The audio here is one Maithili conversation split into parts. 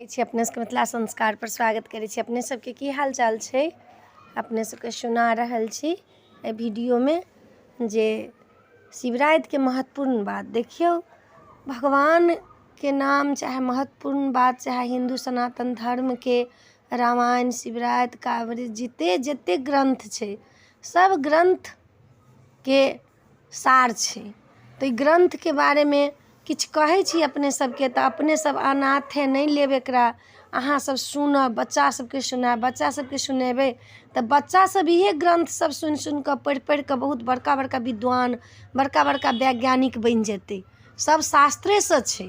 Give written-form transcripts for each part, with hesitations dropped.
छी अपने सबके मिथिला संस्कारपर स्वागत करै छी अपने सबके की हाल चाल छै अपने सबके सुना रहल छी एहि वीडियोमे जे शिवरातिके महत्वपूर्ण बात देखियौ भगवानके नाम चाहे महत्वपूर्ण बात चाहे हिन्दू सनातन धर्मके रामायण शिवराति काँवरी जते जते ग्रन्थ छै सब ग्रन्थके सार छै तऽ ई ग्रन्थके बारेमे किछु कहै छी अपने सबके तऽ अपने सब अनाथे नहि लेब एकरा अहाँ सब सुनब बच्चा सबके सुनायब बच्चा सबके सुनेबै तऽ बच्चा सब इहे ग्रन्थ सब सुनि सुनि कऽ पढ़ि पढ़ि कऽ बहुत बड़का बड़का विद्वान बड़का बड़का वैज्ञानिक बनि जेतै सब शास्त्रेसँ छै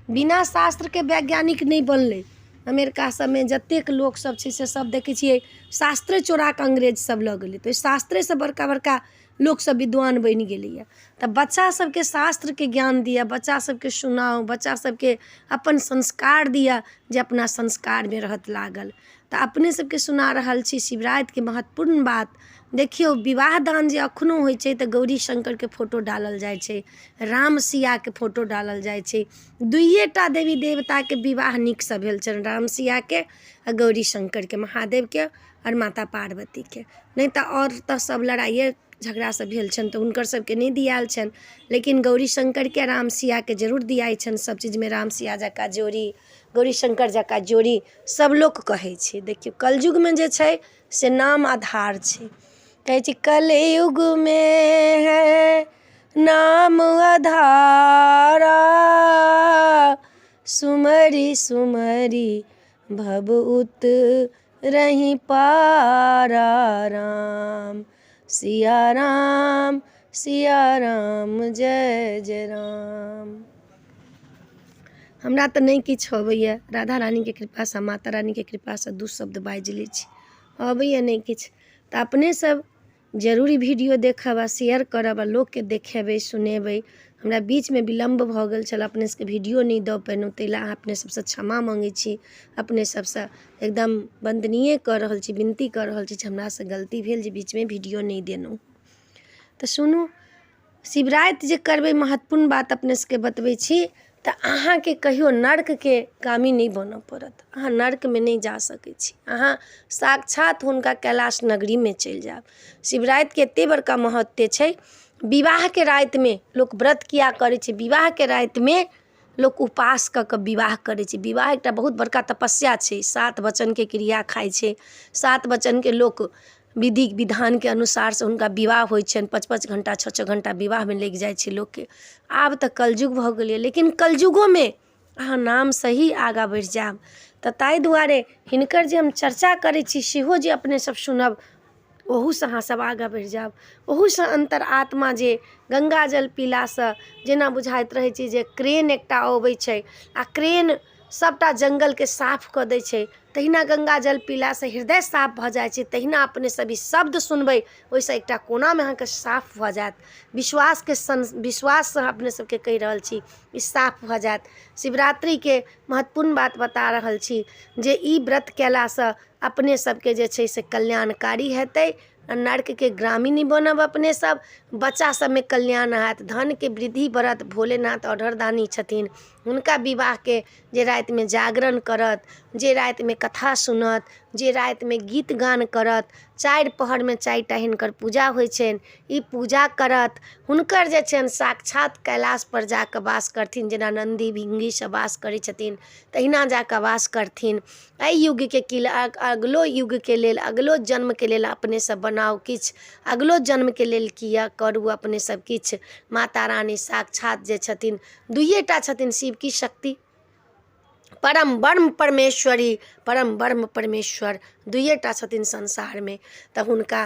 बिना शास्त्रके वैज्ञानिक नहि बनलै अमेरिका सबमे जतेक लोक सब छै से सब देखै छियै शास्त्रे चोरा कऽ अंग्रेज सब लऽ गेलै तऽ ओइ शास्त्रेसँ बड़का बड़का लोक सब विद्वान बनि गेलैए तऽ बच्चा सबके शास्त्रके ज्ञान दिअ बच्चा सबके सुनाउ बच्चा सबके अपन संस्कार दिअ जे अपना संस्कारमे रहत लागल तऽ अपने सबके सुना रहल छी शिवरातिके महत्वपूर्ण बात देखियौ विवाह दान जे एखनो होइ छै तऽ गौरी शङ्करके फोटो डालल जाइ छै राम सियाके फोटो डालल जाइ छै दुइए टा देवी देवताके विवाह नीकसँ भेल छनि राम सियाके आओर गौरी शङ्करके महादेवके आओर माता पार्वतीके नहि तऽ आओर तऽ सब लड़ाइए झगड़ासँ भेल छनि तऽ हुनकर सबके नहि दियायल छनि लेकिन गौरी शङ्करके राम सियाके जरूर दियाइ छनि सब चीजमे राम सिया जकाँ जोड़ी गौरी शङ्कर जकाँ जोड़ी सब लोक कहै छै देखियौ कलयुगमे जे छै से नाम आधार छै कहै छै कलयुगमे है नाम अधारा सुमरि सुमरि भव उतरहि पारा राम सिया राम सिया राम जय जय राम। हमरा तऽ नहि किछु अबैए राधा रानीके कृपासँ माता रानीके कृपासँ दू शब्द बाजि लै छी अबैए नहि किछु तऽ अपने सब जरूर ई वीडियो देखब आओर शेयर करब आओर लोकके देखेबै सुनेबै। हमरा बीचमे विलम्ब भऽ गेल छल अपने सबके वीडियो नहि दऽ पेलहुँ ताहि लए अहाँ अपने सबसँ क्षमा मङ्गै छी। अपने सबसँ एकदम वन्दनीय कऽ रहल छी विनती कऽ रहल छी जे हमरासँ गलती भेल जे बीचमे वीडियो नहि देलहुँ। तऽ सुनू शिवराति जे करबै महत्वपूर्ण बात अपने सबके बतबै छी तऽ अहाँके कहियो नर्कके गामी नहि बनऽ पड़त। अहाँ नर्कमे नहि जा सकै छी। अहाँ साक्षात हुनका कैलाश नगरीमे चलि जायब। शिवरातिके एते बड़का महत्व छै। विवाहके रातिमे लोक व्रत किया करै छै? विवाहके रातिमे लोक उपास कऽ कऽ विवाह करै छै। विवाह एकटा बहुत बड़का तपस्या छै। सात वचनके क्रिया खाइ छै। सात वचनके लोक विधि विधानके अनुसारसँ हुनका विवाह होइ छनि। पाँच पाँच घण्टा छओ छओ घण्टा विवाहमे लागि जाइ छै लोकके। आब तऽ कलयुग भऽ गेलैए लेकिन कलयुगोमे अहाँ नामसँ ही आगाँ बढ़ि जायब। तऽ ताहि दुआरे हिनकर जे हम चर्चा करै छी सेहो जे अपने सब सुनब ओहूसँ अहाँ सब आगाँ बढ़ि जायब। ओहूसँ अन्तर आत्मा जे गङ्गाजल पीलासँ जेना बुझाइत रहै छै जे क्रेन एकटा अबै छै आओर क्रेन सबटा जङ्गलके साफ कऽ दै छै तहिना गङ्गाजल पीलासँ हृदय साफ भऽ जाइ छै। तहिना अपने सब ई शब्द सुनबै ओहिसँ एकटा कोनामे अहाँके साफ भऽ जायत। विश्वासके विश्वाससँ अपने सबके कहि रहल छी ई साफ भऽ जायत। शिवरात्रिके महत्वपूर्ण बात बता रहल छी जे ई व्रत कयलासँ अपने सबके जे छै से कल्याणकारी हेतै। नर्कके ग्रामी नहि बनब अपने सब। बच्चा सबमे कल्याण हैत धनके वृद्धि बढ़त। भोलेनाथ औढरदानी छथिन हुनका विवाहके जे रातिमे जागरण करत जे रातिमे कथा सुनत जे रातिमे गीत गान करत चारि पहरमे चारि टा हिनकर पूजा होइ छनि। ई पूजा करत हुनकर जे छनि साक्षात कैलाशपर जाकऽ वास करथिन। जेना नन्दी भृङ्गी सब वास करै छथिन तहिना जाकऽ वास करथिन। एहि युगके की अगिलो युगके लेल अगिलो जन्मके लेल अपने सब बनाउ किछु अगिलो जन्मके लेल किए करू अपने सब किछु। माता रानी साक्षात जे छथिन दुइए टा छथिन शिव की शक्ति परम ब्रह्म परमेश्वरी परम ब्रह्म परमेश्वर दुइए टा छथिन संसारमे। तऽ हुनका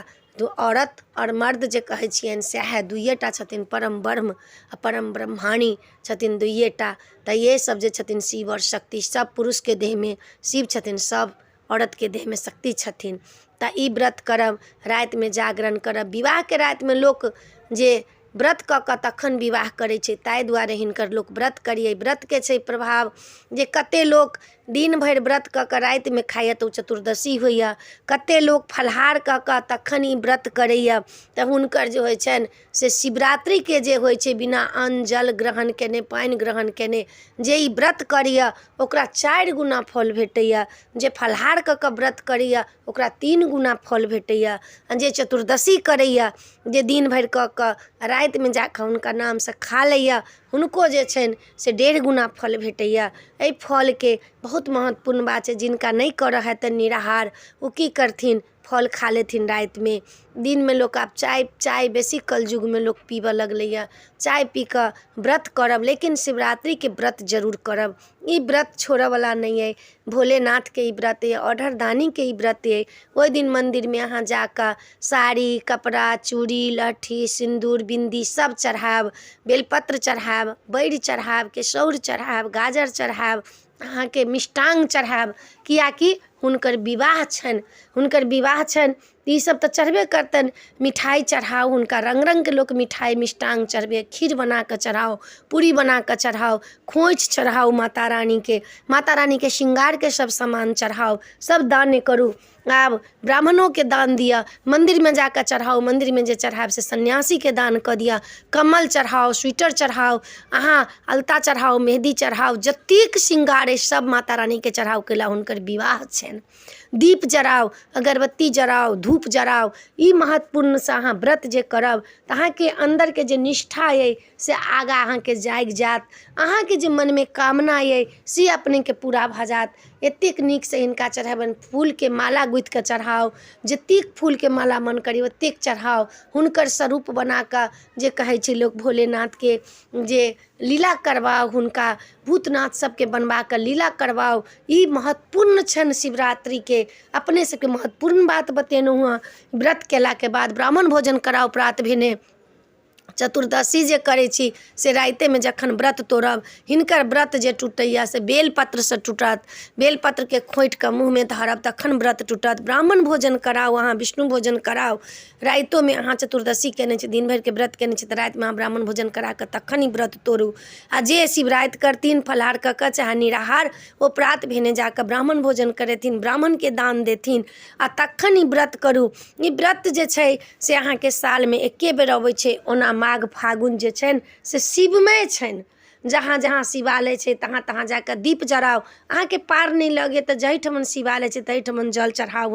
औरत आओर मर्द जे कहै छियनि सएह दुइए टा छथिन परम ब्रह्म आओर परम ब्रह्माणी छथिन दुइए टा। तऽ इएह सब जे छथिन शिव आओर शक्ति सब पुरुषके देहमे शिव छथिन सब औरतके देहमे शक्ति छथिन। तऽ ई व्रत करब रातिमे जागरण करब। विवाहके रातिमे लोक जे व्रत कऽ कऽ तखन विवाह करै छै। ताहि दुआरे हिनकर लोक व्रत करियै। व्रतके छै प्रभाव जे कतेक लोक दिन भरि व्रत कऽ कऽ रातिमे खाइए तऽ ओ चतुर्दशी होइए। कतेक लोक फलाहार कऽ कऽ तखन ई व्रत करैए तऽ हुनकर जे होइ छनि से शिवरात्रिके जे होइ छै, बिना अन्न जल ग्रहण केने, पानि ग्रहण केने जे ई व्रत करैए ओकरा 4 गुना फल भेटैए। जे फलाहार कऽ कऽ व्रत करैए ओकरा 3 गुना फल भेटैए। आ जे चतुर्दशी करैए, जे दिन भरि कऽ कऽ रातिमे जाकऽ हुनका नामसँ खा लैए, हुनको जे छनि से 1.5 गुना फल भेटैए। एहि फलके बहुत महत्वपूर्ण बात छै। जिनका नहि करऽ हेतनि निराहार, ओ की करथिन? फल खा लेथिन रातिमे। दिनमे लोक आब चाय बेसी कलयुगमे लोक पीबऽ लगलैए। चाय पी कऽ व्रत करब, लेकिन शिवरात्रिके व्रत जरूर करब। ई व्रत छोड़ऽवला नहि अइ। भोलेनाथके ई व्रत अइ, औढरदानीके ई व्रत अइ। ओहि दिन मन्दिरमे अहाँ जाकऽ साड़ी, कपड़ा, चूड़ी, लहठी, सिन्दूर, बिन्दी सब चढ़ायब, बेलपत्र चढ़ायब, बैर चढ़ायब, केसौर चढ़ायब, गाजर चढ़ायब, अहाँके मिष्टान्न चढ़ायब, किएकि हुनकर विवाह छनि। हुनकर विवाह छनि तऽ ईसब तऽ चढ़बे करतनि। मिठाइ चढ़ाउ हुनका, रङ्ग रङ्गके लोक मिठाइ मिष्टान्न चढ़बै, खीर बनाकऽ चढ़ाउ, पूड़ी बनाकऽ चढ़ाउ, खोँइछ चढ़ाउ माता रानीके, माता रानीके शृङ्गारके सब सामान चढ़ाउ, सब दान करू। आब ब्राह्मणोके दान दिअ, मन्दिरमे जाकऽ चढ़ाउ। मन्दिरमे जे चढ़ायब से सन्यासीके दान कऽ दिअ। कम्बल चढ़ाउ, स्वेटर चढ़ाउ, अहाँ अलता चढ़ाउ, मेहदी चढ़ाउ, जतेक शृङ्गार अइ सब माता रानीके चढ़ाउ, कैला हुनकर विवाह छनि। दीप जराउ, अगरबत्ती जराउ, धूप जराउ। ई महत्वपूर्णसँ अहाँ व्रत जे करब तऽ अहाँके अन्दरके जे निष्ठा अइ से आगाँ अहाँके जागि जायत। अहाँके जे मनमे कामना अइ से अपनेके पूरा भऽ जायत। एतेक नीकसँ हिनका चढ़ेबनि। फूलके माला गुथिकऽ चढ़ाउ, जतेक फूलके माला मन करैए ओतेक चढ़ाउ। हुनकर स्वरूप बनाकऽ, जे कहै छै लोक भोलेनाथके जे लीला करबाउ, हुनका भूतनाथ सबके बनबाकऽ लीला करबाउ। ई महत्वपूर्ण छनि शिवरात्रिके। अपने सबके महत्वपूर्ण बात बतेलहुँ हँ। व्रत कयलाके बाद ब्राह्मण भोजन कराउ प्रात भेने। चतुर्दशी जे करै छी से रातिमे जखन व्रत तोड़ब, हिनकर व्रत जे टूटैए से बेलपत्रसँ टूटत। बेलपत्रके खोँटिकऽ मुँहमे धरब तखन व्रत टूटत। ब्राह्मण भोजन कराउ, अहाँ विष्णु भोजन कराउ। रातिओमे अहाँ चतुर्दशी कयने छी, दिन भरिके व्रत कयने छी, तऽ रातिमे अहाँ ब्राह्मण भोजन कराकऽ तखन ई व्रत तोड़ू। आओर जे शिवराति करथिन फलाहार कऽ कऽ चाहे निराहार, ओ प्रात भेने जाकऽ ब्राह्मण भोजन करेथिन, ब्राह्मणके दान देथिन आओर तखन ई व्रत करू। ई व्रत जे छै से अहाँके सालमे एक्के बेर अबै छै। ओना माघ फागुन जे छनि से शिवमय छनि। जहाँ जहाँ शिवालय छै तहाँ तहाँ जाकऽ दीप जराउ। अहाँके पार नहि लगैए तऽ जाहिठमन शिवालय छै ताहिठमन जल चढ़ाउ,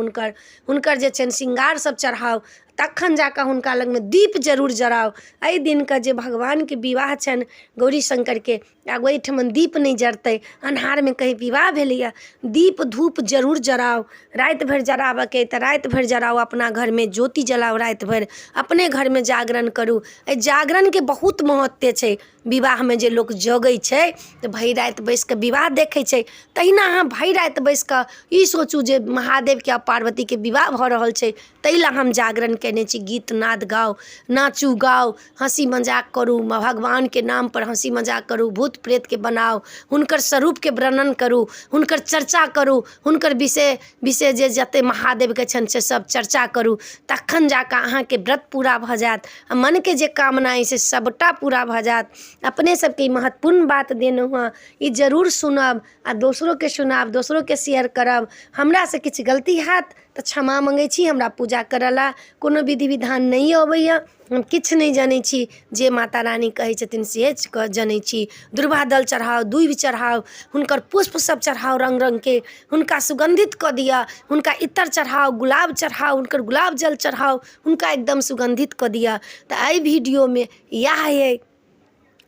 हुनकर जे छनि शृङ्गार सब चढ़ाउ, तखन जाकऽ हुनका लगमे दीप जरूर जराउ। एहि दिनके जे भगवानके विवाह छनि गौरी शङ्करके, आब ओहिठमन दीप नहि जरतै, अन्हारमे कहीँ विवाह भेलैए? दीप धूप जरूर जराउ। राति भरि जराबऽके अइ तऽ राति भरि जराउ। अपना घरमे ज्योति जलाउ, राति भरि अपने घरमे जागरण करू। एहि जागरणके बहुत महत्व छै। विवाहमे जे लोक जगै छै तऽ भरि राति बैसिकऽ विवाह देखै छै, तहिना अहाँ भरि राति बैसिकऽ ई सोचू जे महादेवके आओर पार्वतीके विवाह भऽ रहल छै, ताहि लए हम जागरण कयने छी। गीत नाद गाउ, नाचू गाउ, हँसी मजाक करू, भगवानके नामपर हँसी मजाक करू, भूत प्रेतके बनाउ, हुनकर स्वरूपके वर्णन करू, हुनकर चर्चा करू, हुनकर विषय विषय जे जतेक महादेवके छनि से सब चर्चा करू, तखन जाकऽ अहाँके व्रत पूरा भऽ जायत आओर मनके जे कामना अइ से सबटा पूरा भऽ जायत। अपने सबके ई महत्वपूर्ण बात देलहुँ हँ, ई जरूर सुनब आओर दोसरोके सुनायब, दोसरोके शेयर करब। हमरासँ किछु गलती हैत तऽ क्षमा मङ्गै छी। हमरा पूजा करऽ लए कोनो विधि विधान नहि अबैए, हम किछु नहि जनै छी। जे माता रानी कहै छथिन से जनै छी। दुर्वा दल चढ़ाउ, दूबि चढ़ाउ, हुनकर पुष्प सब चढ़ाउ, रङ्ग रङ्गके हुनका सुगन्धित कऽ दिअ। हुनका इत्र चढ़ाउ, गुलाब चढ़ाउ, हुनकर गुलाब जल चढ़ाउ, हुनका एकदम सुगन्धित कऽ दिअ। तऽ एहि वीडियोमे इएह अइ।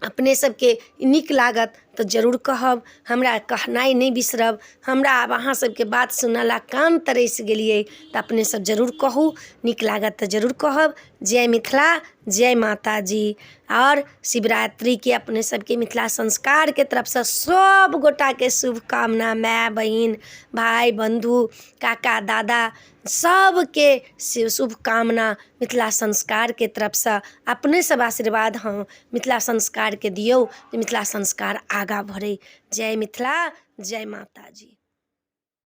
अपने सबके नीक लागत तऽ जरूर कहब, हमरा कहनाइ नहि बिसरब। हमरा आब अहाँ सबके बात सुनऽ कान तरसि गेलियै, तऽ अपने सब जरूर कहू, नीक लागत तऽ जरूर कहब। जय मिथिला, जय माताजी। आओर शिवरात्रिके अपने सबके मिथिला संस्कारके तरफसँ सब गोटाके शुभकामना। माय, बहिन, भाय, बन्धु, काका, दादा, सबके शुभकामना मिथिला संस्कारके तरफसँ। अपने सब आशीर्वाद हम मिथिला संस्कारके दियौ जे मिथिला संस्कार आगाँ बढ़ै। जय मिथिला, जय माताजी।